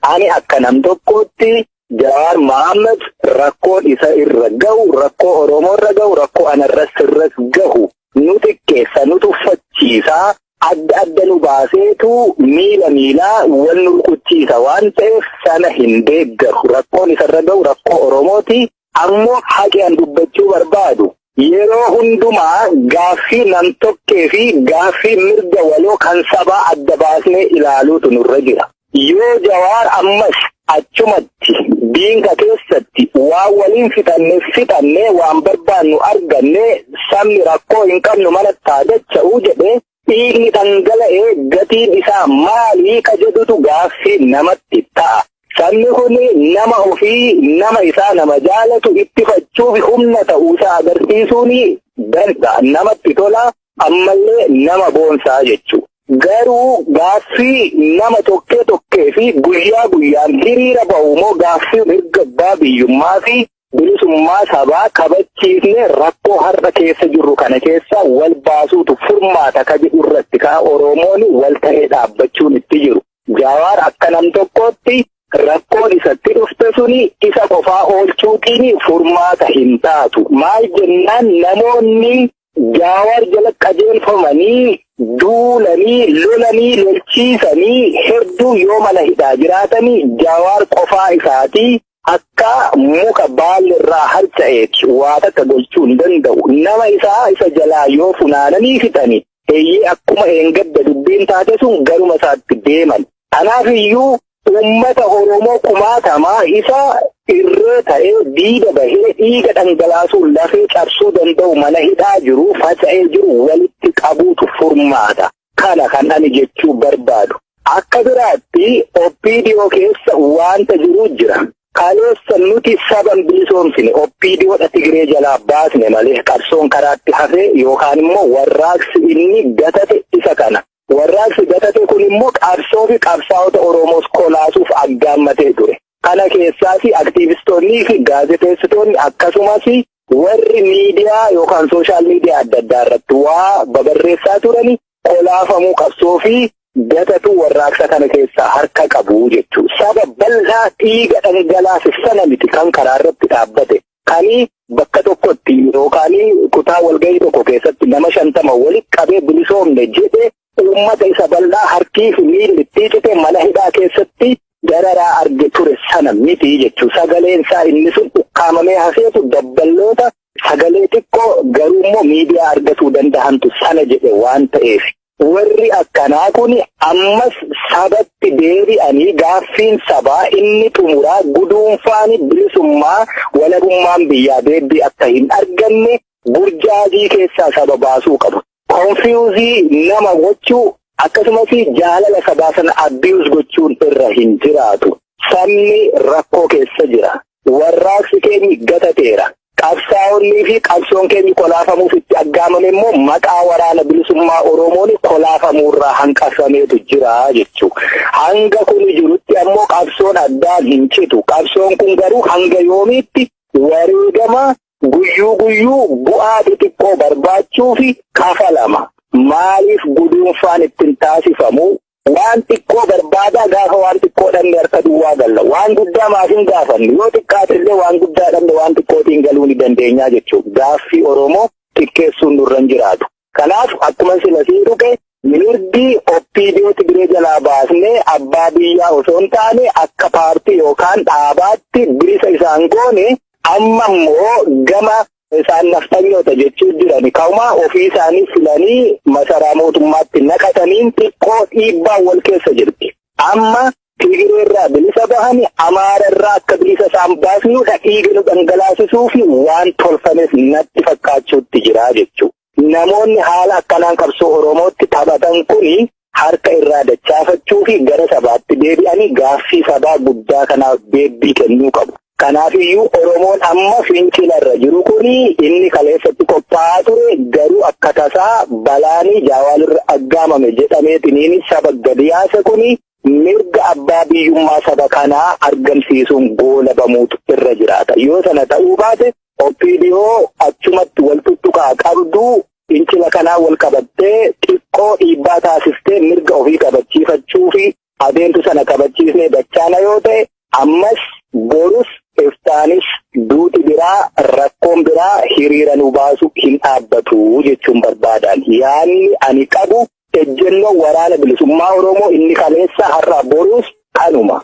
Ani akka nam tokkootti Jawaar Mohaammed rakkoon isa irra gahu, rakkoo Oromoo irra gahu, rakkoo anarras irras gahu nu xiqqeessa, nu tuffachiisa, adda adda nu baaseetu miila miilaa wal nu rukuchiisa waan ta'eef sana hin deeggaru. Rakkoon isarra gahu rakkoo Oromooti. Ammoo haqi an dubbachuu barbaadu, yeroo hundumaa gaaffii nam-tokkee fi gaaffii mirga waloo kan sabaa adda baasnee ilaaluutu nurra jira. Yoo Jawaar ammas achumatti diinka keessatti waan waliin fixanne fixanne, waan barbaannu arganne, sabni rakkoo hin qabnu mana taadacha'uu jedhe, dhiigni dhangala'ee gatiin isaa maalii ka jedhutu gaaffii namatti ta'a. Sabni kun nama ofii, nama isaa, nama jaalatu ittifachuuf humna ta'uusaa agarsiisuun danda'a. Namatti tola, ammallee nama boonsaa jechuudha. Garuu gaaffii nama tokkee tokkee fi guyyaa guyyaan hiriira ba'u immoo gaaffii mirga abbaa biyyummaa fi bilisummaa sabaa kabachiisne rakkoo har'a keessa jirru kana keessa wal baasuutu furmaata ka jedhu irratti ka Oromoon wal ta'ee dhaabbachuun itti jiru. Jawaar akka nam tokkootti rakkoon isatti dhufte suni isa qofaa oolchuutiin furmaata hin taatu. Maal jennaan, namoonni Jawaar jala qajeelfamanii duulanii lolanii lolchiisanii hedduu yoo mana hidhaa jiraatanii, Jawaar qofaa isaatii akka muka baalli irraa harca'eeti waa takka gochuu hin danda'u. Nama isaa isa jalaa yoo funaananii fixani, eeyyee, akkuma eengadda dubbiin taate sun garuma isaatti deeman. Kanaaf iyyuu uummata Oromoo kumaatamaa isa irree ta'ee diida bahee dhiiga dhangalaasuun lafee cabsuu danda'u mana hidhaa jiru faca'ee jiru walitti qabuutu furmaata. Kana kan ani jechuu barbaadu. Akka biraatti OPDO keessa wanta jiru jira. Kaleessa nuti saban bilisoomsine, OPDOdha Tigree jalaa baasne malee qabsoon karaatti hafee yookaan immoo warraaqsi inni gatate isa kana. Warraaqsi gatate kun immoo qabsoo fi qabsaa'ota Oromoos kolaasuuf aggaammatee ture. Kana keessaas aktiivistoonnii fi gaazexeessitoonni, akkasumas warri miidiyaa yookaan social media adda addaa irratti waa babarreessaa turani kolaafamuu qabsoo fi gatatu warraaqsa kana keessaa harka qabu jechuudha. Saba bal'aa dhiiga dhangalaase sana miti kan karaa irratti dhaabbate. Kani bakka tokkotti yookaan kutaa walgahii tokko keessatti nama 50 walitti qabee bilisoomne jedhe uummata isa bal'aa harkii fi miilli itti cite mana hidhaa keessatti dararaa arge ture sana miti jechuudha. Sagaleen isaa inni sun ukkaamamee hafeetu dabballoota sagalee xiqqoo garuu immoo miidiyaa argatuu danda'antu sana jedhe waan ta'eef. Warri akkanaa kun ammas sabatti deebi'anii gaaffiin sabaa inni xumuraa guduunfaan bilisummaa walabummaan biyyaa deebii akka hin arganne burjaajii keessaa saba baasuu qabu. Confuse nama gochuu akkasumas jaalala sabaa sana abuse gochuun irra hin jiraatu. Sabni rakkoo keessa jira. Warraaqsi keenyi gatateera. Qabsaa'onnii fi qabsoon keenya kolaafamuuf itti aggaamame immoo maqaa Waraana Bilisummaa Oromoon kolaafamuurraa hanqafameetu jira jechuudha. Hanga kun jirutti ammoo qabsoon addaan hin citu. Qabsoon kun garuu hanga yoomiitti wareegama guyyuu guyyuu bu'aa xixiqqoo barbaachuu fi kafalama? Maaliif guduunfaan ittiin taasifamu? Waan xiqqoo barbaadaa gaafa waan xiqqoo dhabne harka duwwaa galla. Waan guddaa maaf hin gaafannu? Yoo xiqqaate illee waan guddaa dhabne waan xiqqootiin galuu ni dandeenyaa jechuudha. Gaaffii Oromoo xiqqeessuun nurra hin jiraatu. Kanaaf akkuma sila sii tuqe, mirgi OPDO Tigiree jalaa baasnee abbaa biyyaa osoo hin taane akka paartii yookaan dhaabaatti bilisa isaan goone, amma immoo gama isaan naftanyoota jechuu jiran kauma ofii isaanii filanii masaraa mootummaatti naqataniin xiqqoo dhiibbaa wal keessa jirti. Amma Tigiree irraa bilisa bahani Amaara irraa akka bilisa isaan baasnudha dhiiga nu dhangalaasisuu fi waan tolfames natti fakkaachuutti jira jechuudha. Namoonni haala akkanaan qabsoo Oromootti taphatan kuni harka irraa dachaafachuu fi gara sabaatti deebi'anii gaaffii sabaa guddaa kanaaf deebii kennuu qabu. Kanaafiyyuu Oromoon amma fincilarra jiru kuni inni kaleessatti qophaa'aa ture garuu akka tasaa balaanii Jaawaalirra aggaamame jedhameetiniin saba gadi yaase kuni mirga abbaa biyyummaa saba kanaa argamsiisuun goolabamuutu irra jiraata. Yoo sana ta'uu baate, OPDO achumatti wal tuttuqaa qabdu fincila kanaa wal qabattee xiqqoo dhiibbaa taasistee mirga ofii kabachiifachuu fi adeemtu sana kabachiisnee dachaana yoo ta'e, ammas borus iftaanis duuti biraa, rakkoon biraa hiriira nu baasu hin dhaabbatu jechuun barbaadan. Yaanni ani qabu, ejjennoo Waraana Bilisummaa Oromoo inni kaleessa, har'a, borus kanuma.